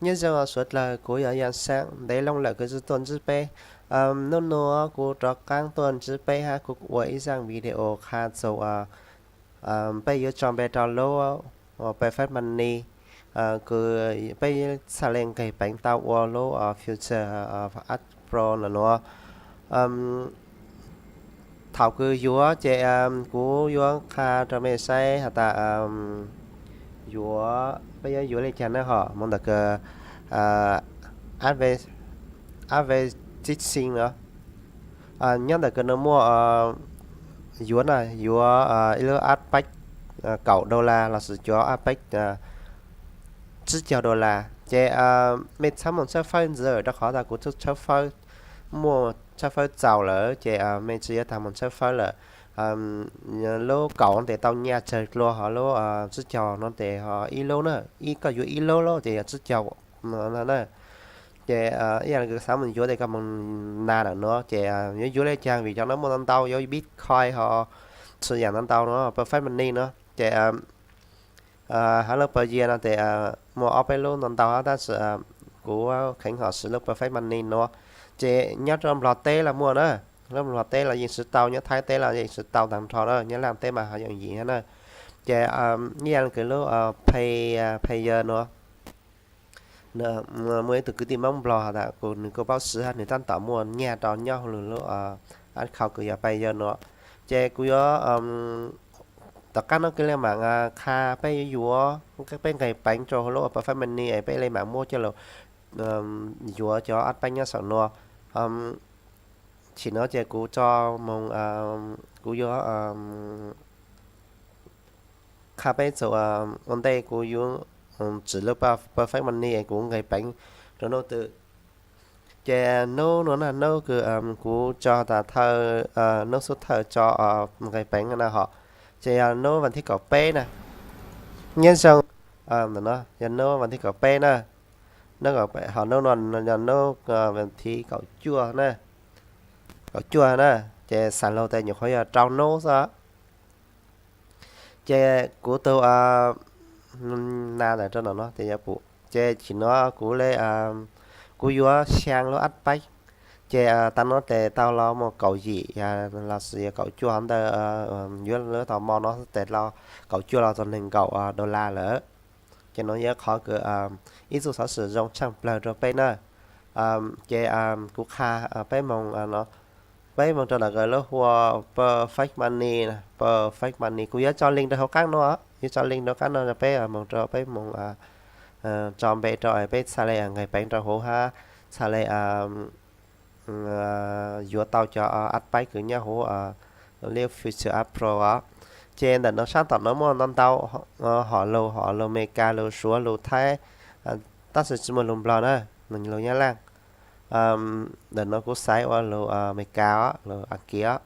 Nyob zoo suav dlawg, kuv yog Yaj Saab, ntev loo lawm kuv tsis tuaj ntsib peb. Hnub nuav kuv rov qaab tuaj ntsib peb hab kuv ua ib zaaj video qha txug peb yuav tso npe rau lub Perfect Money, kws peb txhaj le nqeg peev tau ua lub future Art Pro nuav. Thaum kws yuav ces kuv yuav qha rau mej saib has tas yuav, peb yuav yuav le caag na, hom moog ntawm kws advertising no. Nyob ntawm kws no muaj yuav na, yuav ib lub ad pack kaum dollar lossis yuav ad pack tsib caug dollar. Ces mej txhaj moog tshawb fawb ntxiv rau qhov tas kuv tshawb fawb, muaj tshawb fawb txaus lawm ces mej tsi yuav tau moog tshawb fawb lawm. Lub kaum no tes tau nyaj tsawg dlua, hos lub tsib caug no tes ho ib lub na, ib koj yuav ib lub lub ces yog tsib caug na. Ces ib yaam le kws xaav moog yuav tes koj moog nas ntawm no ces yuav yuav le caag vim cov no muaj ntau ntau, yuav Bitcoin ho txhua yaam ntau ntau no, Perfect Money no ces hab lub per year no tes muaj ob peb lub ntau ntau hab, tab sis kuv kheev ho siv lub Perfect Money no. Ces nyob rau Nplog teb los muaj na, lub Nplog teb los yeej siv tau, nyob Thaib teb los yeej siv tau taag nrho na, Nyab Laaj teb mas ho yooj yim hab na. Ces ib yaam le kws lub Pay, Payeer no, muaj ib tug kwv tij Moob Nplog has tas kuv, nws kuj paub siv hab nws tab tom muaj nyaj rau nyob hauv lub account kws yog Payeer no. Ces kuv yuav, tom qab no kuv le maam qha peb yuav yuav, peb nqeg peev rau hauv lub Perfect Money es peb le maam muab coj lug yuav cov ad pack nyob saum no. Chim no ces kuv tso moog, kuv yuav qha peb txug ua ntej kuv yuav tsim lub Perfect Money es kuv nqeg peev rau nub twg. Ces nub no na, nub kws kuv tso tas thawj, nub xub thawj tso nqeg peev na hom, ces yog nub vas thib kaum peb na. Nyob zoo, yog nub vas thib kaum peb na, nub kaum peb, ho nub no yog nub vas thib kaum cuaj na, kaum cuaj na, ces xaam lug tes nyuam qhuav yog rau nub xwb. Ces kuv tug na ntawm rau no no ces yuav pum, ces chim no kuv le, kuv yuav xyaa lub ad pack. Ces taag no tes tau los muaj kaum yim lossis yog kaum cuaj hov ntawd, yuav lub tau mo no tes los kaum cuaj los txug neeg nkaum dollar lawm. Ces no yog qhov kws ib txuj xov xwm zoo tshaaj plawg rau peb na. Ces kuv qha peb moog no, peb moog rau ntawm kws lub hu ua Perfect Money, Perfect Money, kuv yuav tso link rau hauv qaab no, yuav tso link rau qaab no rau peb moog rau peb moog tso npe rau peb txhaj le nqeg peev rau huv hab txhaj le yuav tau cov ad pack kws nyob huv lub Future App Pro os. Ces ntawm no sab tom no muaj ntau ntau, hom lug, hom lug Amelikas, lug Suav, lug Thaib, tab sis tsi muaj lug Nplog na, lug Nyab Laaj. Ntawm no kuv xaiv ua lug Amelikas os, lug Askiv os.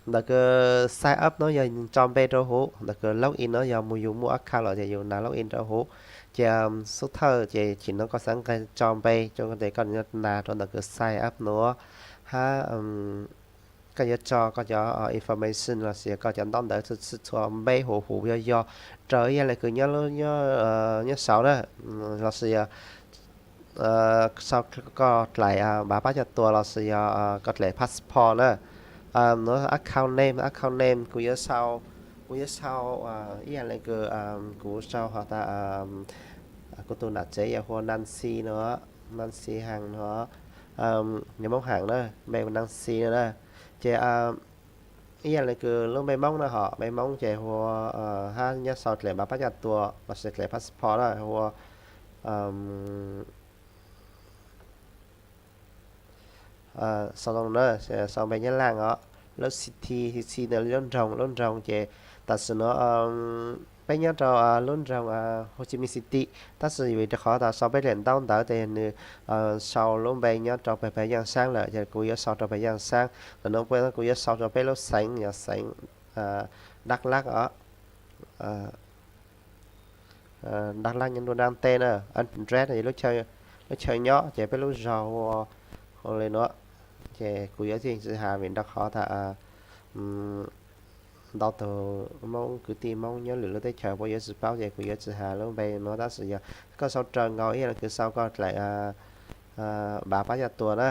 Ntawm kws sign up no yog tso npe rau huv, ntawm kws log in no yog mus yus muaj account los ces yus nas log in rau huv. Ces xub thawj ces chim no koj xaav nqeg tso npe rau tes koj yuav nas rau ntawm kws sign up no hab koj yuav tso koj cov information lossis koj cov ntaub ntawv txhua txhua npe huv huv yog yog rau ib yam le kws nyob saud na, lossis yog sau koj dlaim npav pab coj tuas lossis yog koj dlaim passport na. No account name, account name kuv yuav sau, kuv yuav sau ib yam le kws kuv sau has tas kuv tus nam tsev yog hu ua Nancy no, Nancy Haas no, nyob Moob Haas na, npe Nancy no na. Ces ib yam le kws lub npe Moob na, hom npe Moob ces hu ua, hab nyob sau dlaim npav pab coj tuas lossis dlaim passport na hu ua sau zoo na, sau npe Nyab Laaj os. Lub city, city ntawd lub nroog, lub nroog ces tam sim no peb nyob rau lub nroog Hồ Chí Minh City, tab sis vim rau qhov tas sau peb dlaim ntaub ntawv tes nws sau lub npe nyob rau peg peg Yaj Saab lawm, ces kuv yuav sau rau peg Yaj Saab. Ntawm no kuv yuav sau rau peb lub xeev, yog xeev Dak Lak os. Dak Lak nyob nruab nrab teb na, Andres yog lub chaw nyob, ces peb lub zog hu ua le no. Ces kuv yuav tsis has vim rau qhov tas, ntau tus Hmoob, kwv tij Hmoob nyob lwm lub teb chaws puas yuav tsis paub ces kuv yuav tsis has lub npe no, tab sis yog koj sau raws nkaus ib yam li kuv sau koj dlaim npav pab coj tuas na.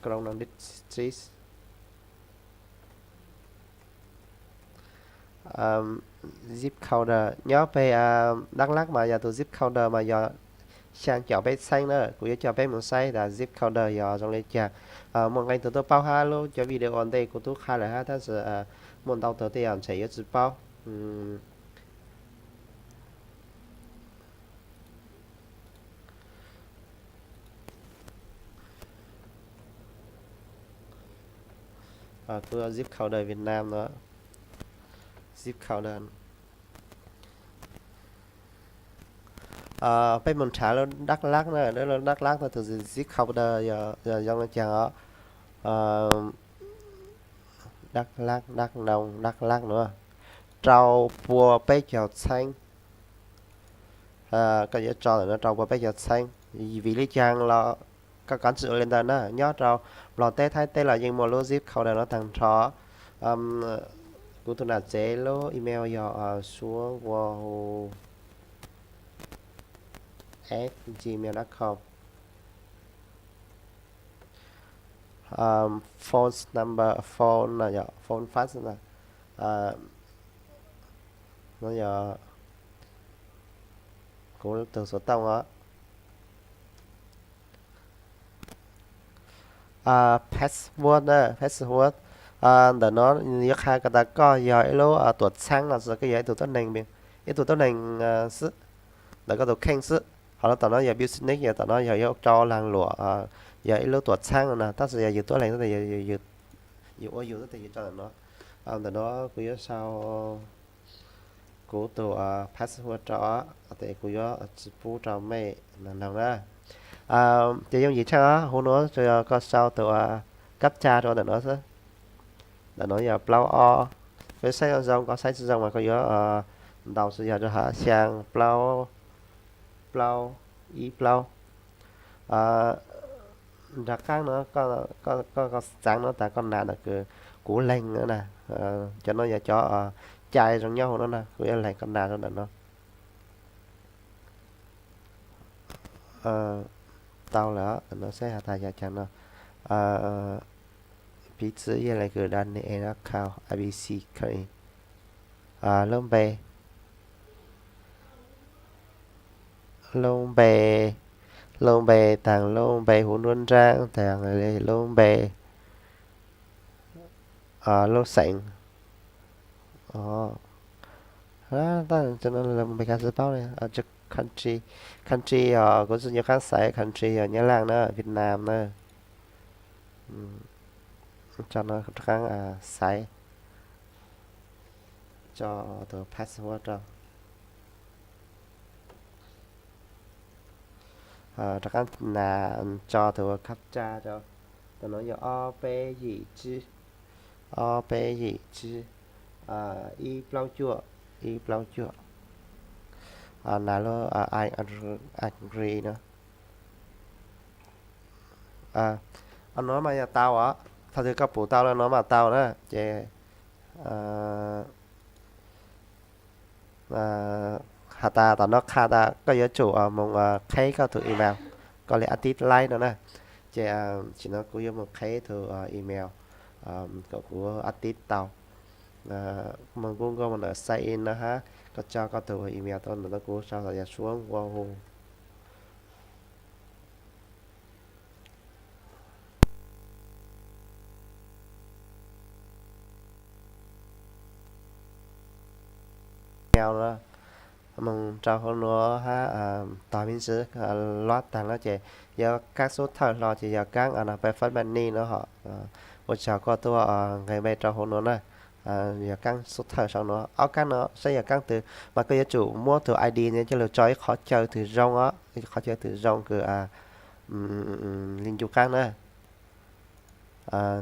Kroo no district. Zip code nyob peg Dak Lak mas yog tus zip code mas yog xyaa caum peb txheeb na. Kuv yuav coj peb mus saib tas zip code yog zoo li cas. Muaj nqee tug tuaj paub hab lub cov video ua ntej kuv tub qha lawm hab, tab sis muaj ntau tug tej yam ntshe yuav tsis paub. Kuv zip code Việt Nam no, zip code. Peb mus nrhav lub Dak Lak na, lub Dak Lak no tus zip code yog zoo li cas os. Dak Lak, Dak Nông, Dak Lak no rau pua peb caug txheeb. Koj yuav tso ntawm no rau pua peb caug txheeb. Vim li cas los koj kav tsij ua li ntawd na, nyob rau Nplog teb Thaib teb los yeej muaj lub zip code no tag nrho. Kuv tus nam tsev lub email yog suav ua hu at gmail dot com. Phone number, phone no yog phone fax na. No yog kuv tus xov tooj os. Password na, password. Ntawm no yuav qha kom tas koj yog ib lub tuam txheeb los sis koj yog ib tug tuab neeg, ib tug tuab neeg xwb, ntawm koj tus kheej xwb. Ho lub tom no yog business, yog tom no yog yuav rau lag luam, yog ib lub tuam txheeb no na, tab sis yog yus tuab neeg xwb ces yus ua yus xwb ces yus tso ntawm no. Ntawm no kuv yuav sau kuv tus password rau, tes kuv yuav tsis pub rau mej mloog na. Ces yooj yim tshaj os, hu no tsuas yog koj sau tus captcha rau ntawm no xwb. Ntawm no yog plaub ob. Peb saib zoo zoo, koj saib tsis zoo mas koj yuav ntaus, tsuas yog rau hauv xyaa plaub, plaub, ib plaub. Nram qab no, koj txaav no tas koj nas ntawm kuv leeg na. Cov no yog cov cai zoo nyob hauv no na, kuv yuav leeg koj nas rau ntawm no. Tau lawm, no saib has tas yog caag no. Piv txwv yog le kws da ne e na khau a b c kha, lub npe, lub npe, lub npe taag, lub npe huv nruab nraab taag, lub npe, lub xeev. Tab sis lub npe koj tsis paub li. Country, country yog kuv tsis nco qab xaiv, country yog Nyab Laj na, Việt Nam na. Tso no rov qaab xaiv, tso tus password rau. Rov qaab nas tso tus captcha rau. Tus no yog ob peb yim tsib, ob peb yim tsib, ib plaub cuaj, ib plaub cuaj. Nas lub I agree no. No mas yog tau os. Thaum twg koj pum tau lawm no mas tau na. Ces has tas tom no qha tas koj yuav tsum moog qheb koj tus email, koj le update laib no na. Ces tsim no kuv yuav moog qheb tus email kom kuv update tau. Moog Google moog ntawm sign in no hab koj tso koj tus email tau ntawm no, kuv sau tas yog Suav Wahoo. Email no moog rau hauv nuav hab tog me ntsis load taag no ces yog kaab xub thawj hlo ces yog kaab no peb fab mani no hom. Ua tsaug koj tuaj nqe npe rau hauv nuav na. Yog kaab xub thawj sau nuav, ob kaab no saib yog kaab twg mas koj yuav tsum muab tus I D no coj lug tso ib qhov chaw twg zoo os, ib qhov chaw twg zoo kws li ncu qaab na.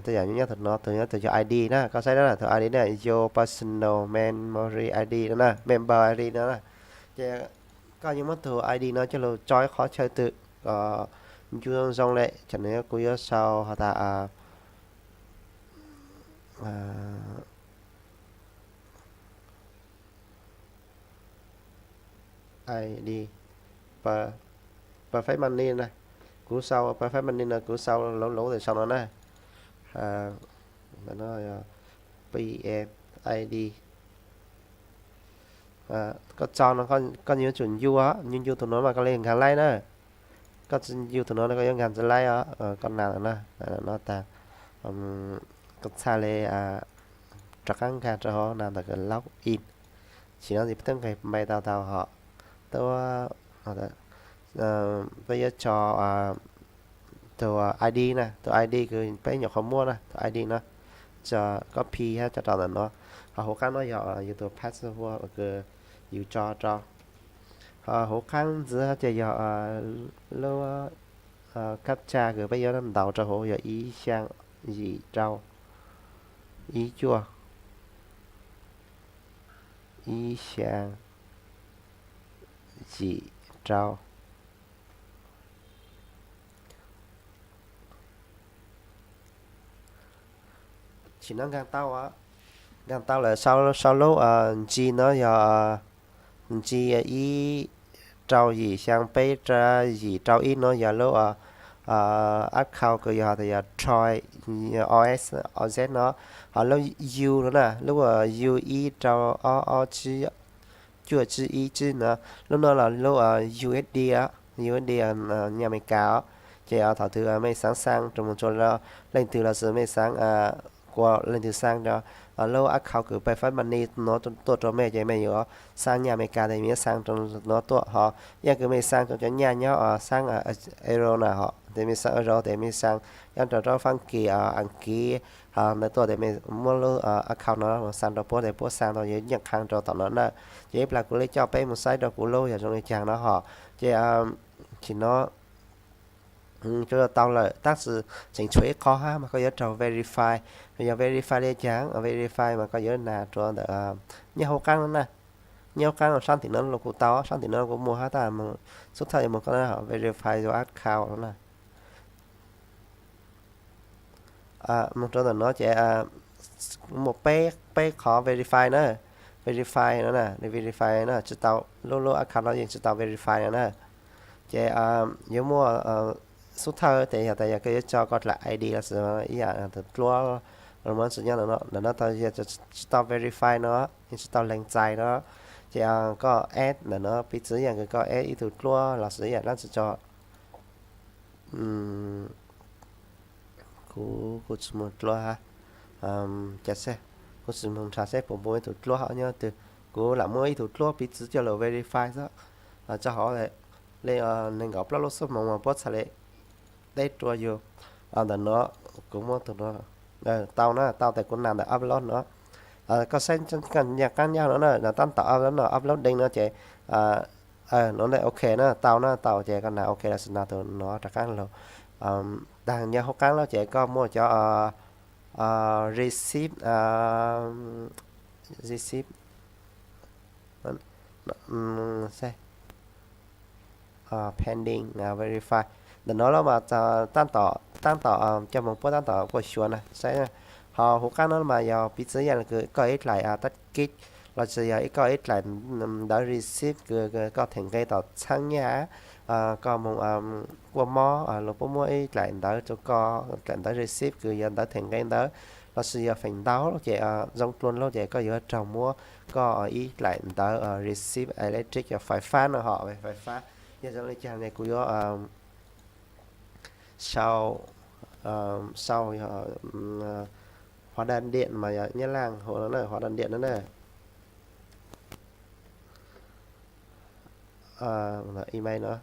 Tej zaum nyob tug no, tug nyob tug yog I D na, koj saib na, tug I D na, your personal memory I D no na, member I D no na. Ces koj yuav muab tug I D no coj lug tso ib qhov chaw twg. kom ncu zoo zoo li. Tam no kuv yuav sau has tas ID Perfect Money na. Kuv sau Perfect Money no kuv sau lauv lauv tas sau no na. Pf ID. Koj tso no koj yuav tsum ncu, ncu ncu tus no mas koj li nkag laib na. Koj tsis ncu tus no koj yuav nkag tsis laib os. Koj nas no, no tas, koj txhaj li rov qab nkag rau hauv nas ntawm log in. Tam sim no ces peb twb nqis npe tau tau hos. Peb yuav tso tus ID na, tus ID kws peb nyuam qhuav muab na, tus ID no, tso copy hab tso rau ntawm no. Ho huv qaab no yog yus tus password kws yus tso rau. Ho huv qaab ntxiv ces yog lub captcha kws peb yuav ntaus rau huv yog ib xyaa yim rau ib cuaj, ib xyaa yim rau. Tam sim no nkag tau, nkag tau lawm. Sau lub G no yog G ib rau yim xyaa peb yim rau ib no yog lub account kws yog tas yog Troy O S O Z no. Ho lub U no na, lub U ib rau ob ob tsib cuaj tsib ib tsib no, lub no los lub U S D, U S D nyaj Amelikas os. Ces thaum twg mej xaav xa rau mus rua leej twg los sis mej xaav kuas leej twg xa rua lub account kws Perfect Money no tuaj rua mej ces mej yuav xa nyaj Amelikas tes mej yuav xa rua no tuaj. Ho ib yam kws mej xa rua cov nyaj nyob xaav euro na ho tes mej xa euro tes mej xa nyob rua rab Faab Kis, Askiv ntawd tuaj tes mej muab lub account no xa rua puab tes puab xa tau yuav nyiaj qha rua tom no na. Ces ib plag kuv le coj peb mus saib rua kuv lub yog zoo li caag no ho. Ces tam sim no tau lawm tab sis tseem tshuav ib qho hab mas koj yuav raug verify. Yog verify li caag? Verify mas koj yuav nas rua ntawm nyob huv qaab no na. Nyob huv qaab no sab ntim no los kuj tau, sab ntim no kuj muaj hab tab xub thawj yuav mus koj na, verify your account no na. Mus rau ntawm no ces muaj peb qhov verify na. Verify no na, verify na tsis tau, lub lub account no yeej tsis tau verify no na. Ces yuav muaj xub thawj tes yog tas yog koj yuav tso koj dlaim ID los sis ib yam tus dluab los mas tsis nyob ntawm no, ntawm no tau yog tsis tau verify no, yeej tsis tau lees txais no. Ces koj add ntawm no piv txwv ib yam kws koj add ib tug dluab los sis ib yam dlaab tsi tso. Kuv kuj tsis muaj dluab hab. Cas seb, kuv tsis moog nrhav seb puas muaj ib tug dluab nyob twg. Kuv lam muab ib tug dluab piv txwv coj lug verify xwb. Tso hauv li nees nkaum plaub lub xuab moos mas puab txhaj li teb rua yug. Ntawm no kuv muab tug no tau na, tau tes kuv nas ntawm upload no. Koj saib, koj nyaj qaab nyob no na, tab tom upload no, uploading no ces no na, ok na, tau na, tau ces koj nas ok los sis nas tus no rov qaab lug. Taag nyob huv qaab lawm ces koj muaj cov receipt, receipt pending verify. Ntawm no lawm mas tab tom, tab tom coj moog puab tab tom kuaj xyuas na saib. Ho huv qaab no mas yog piv txwv ib yam kws koj ib dlaim tag kis los sis yog koj ib dlaim ntawv receipt kws koj theem nqe tom txhaab nyaj, koj moog kuaj mob los puab muab ib dlaim ntawv rua koj, dlaim ntawv receipt kws yog ntawv theem nqe ntawd los sis yog feem ntau ces zoo dlua lug ces koj yuav raug muab koj ib dlaim ntawv receipt electric yog fais fab no ho, fais fab. Yog zoo li caag ne kuv yuav sau, sau yog hóa đơn điện mas yog Nyab Laaj hu no na, hóa đơn điện no na. Email no,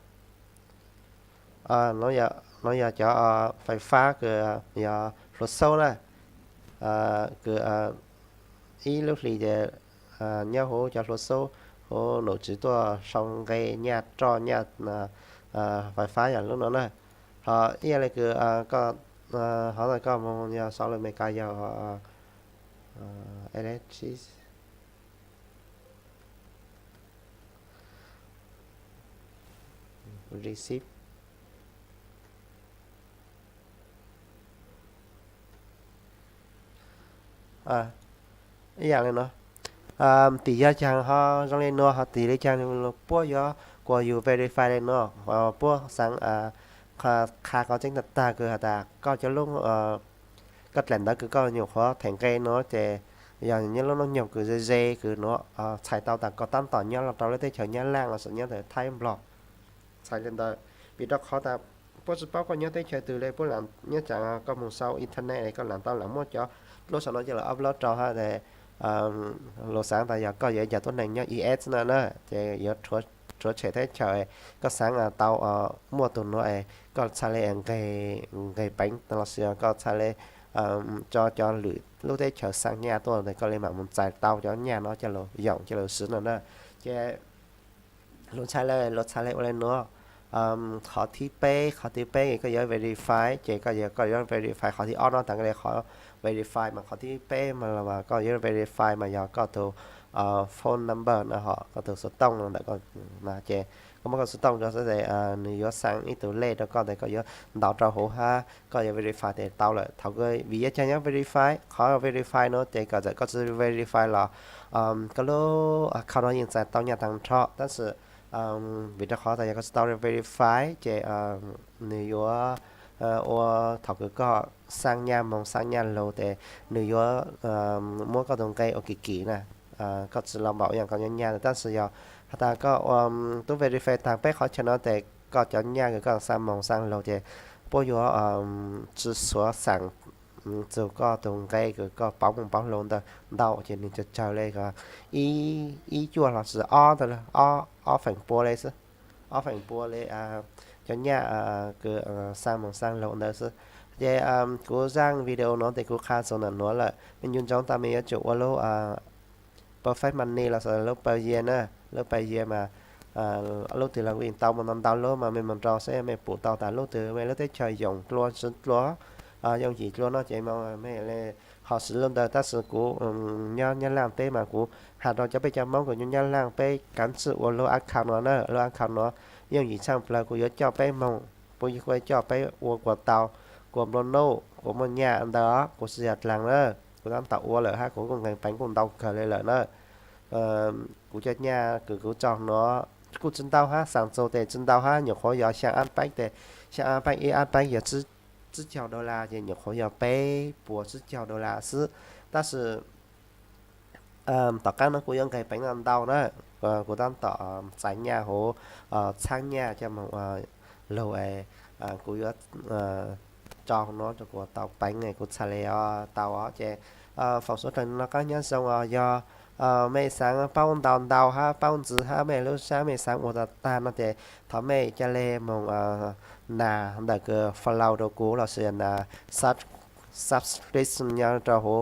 no yog cov fais fab kws yog hluav xauj na, kws ib lub hlis ces nyob huv cov hluav xauj huv nom tswv tuaj sau nqe nyaj roj nyaj fais fab yog lub no na. Ho ib yam li kws koj, hov no koj moog yog sau lus Amelikas yog electric receipt. Ib yam li no, tim yog caag ho zoo li nuav, ho tim li caag puab yuav kuas yus verify li nuav, puab xaav qha qhov tseeb tag tag kws has tas koj cov lub, koj dlaim ntawv kws koj nyuam qhuav them nqe nuav ces yog nyob lub noob nyoog kws ze ze kws nuav txhais tau tas koj tab tom nyob rau lub teb chaws Nyab Laj los sis nyob teb chaws Thaib Nplog. Txhais li ntawd, vim rau qhov tas puab tsi paub koj nyob teb chaws twg le, puab lam nyob tsam koj moog sau internet koj lam tau lam muab cov lub sau no coj los upload rau hab, luag xaav tas yog koj yuav ib co tuab neeg nyob U S no na, ces yuav rhuav tshem teb chaws, koj xaav tau muaj tug nuav es koj txhaj le nqeg peev los sis koj txhaj le tso cov lwm lub teb chaws xaa nyaj tuaj es koj le maam moog txais tau cov nyaj no coj lug yoom coj lug swv no na. Ces luag txhaj le, luag txhaj le ua le nuav. Qhov thib peb, qhov thib peb koj yuav verify ces koj yuav, koj yuav verify qhov thib ob no taag le qhov verify mas qhov thib peb mas koj yuav verify mas yog koj tug phone number no ho koj tug xuv tooj no ntawm koj, ces koj muab koj xuv tooj rau xwb ces nws yuav xaa ib tug lej rau koj tes koj yuav ntaus rau huv hab koj yuav verify tes tau lawm. Thaum kws vim yuav caag yuav verify, qhov verify no ces kom txawm koj tsi verify los koj lub account no yeej txais tau nyaj taag nrho tab sis vim rau qhov tas yog koj tsi tau verify ces nws yuav ua thaum kws koj xaa nyaj moog xaa nyaj lug tes nws yuav muab koj tug nqe ua kim kim na, koj tsi los npaum yog koj nyob nyaj tab sis yog has tas koj ua tub verify taag peb qhov chaw no tes koj cov nyaj kws koj xaa moog xaa lug ces puab yuav tsi xuav xaam txug koj tug nqe kws koj pauv moog pauv lug ntau ces nws tsawg tsawg le ib cuaj los sis ob ntawd, ob feem pua le xwb, ob feem pua le cov nyaj kws xaa moog xaa lug ntawd xwb. Ces kuv zaaj video nuav tes kuv qha txug ntawm nuav lawm, mej nco ntsoov tas mej yuav tsum ua lub perfect money los sis lub per year na, lub per year mas lub twg los kuv yeej tau moog ntau ntau lub mas mej moog rau saib mej pum tau tas lub twg mej lub teb chaws yoom dlua swv dlua, yooj yim dlua no ces mej le ho swv lub ntawd tab sis kuv nyob Nyab Laaj teb mas kuv has rau cov peb cov Moob kws nyob Nyab Laaj peb kaav tsij ua lub account no na, lub account no yooj yim tshaj plawg kuv yuav coj peb moog, puab yuav coj peb ua kuas tau, kuas nplua nuj kuas muaj nyaj ntawd kuv tsi yog dlaag na, kuv tab tom ua lawm hab kuv kuj nqee peev kuj ntau kawg le lawm na. Kuv cov nyaj kws kuv tso nuav kuj tsi ntau hab, xaa txug tes tsi ntau hab, nyuam qhuav yog xyaa ab peeb tes, xyaa ab peeb ib ab peeb yog tsib caug dollar ces nyuam qhuav yog peb puas tsib caug dollar xwb. Tab sis tom qaab no kuv yuav nqee peev ntau ntau na, kuv tab tom txais nyaj huv txhaab nyaj coj moog lug, kuv yuav tso nuav rau kuas tau peev kuv txhaj le tau os. Ces foom suav dlawg no qaab nyob zoo os, yog mej xaav paub ntau ntau hab paub ntxiv hab mej lub sab mej xaav ua tau tag no ces thov mej ca le moog nas ntawm kws follow rau kuv los sis nas subscription nyob rau huv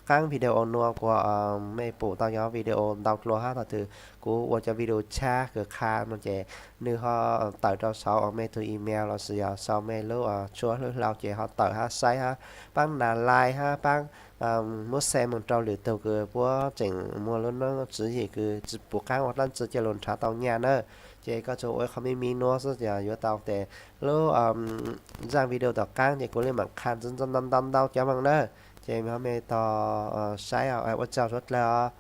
qaab video nuav kuas mej pum tau cov video ntau dlua hab thaum twg kuv ua cov video tshab kws qha no ces nws ho tawm rau saum mej tug email los sis yog saum mej lub tshuab lub hlau ces ho tawm hab saib hab paab nas like hab paab muab share moog rau lwm tug kws puab tseem muaj lub noob tswv yim kws tsi pum qaab ua dlaab tsi coj lug nrhav tau nyaj na. Ces koj tsuas ua qhov me me nuav xwb ces yuav tau tes lub zaaj video tom qaab ces kuv le maam qha ntau ntau ntau cov moog na. Ces mej tog saib ua tsaug suav dlawg os.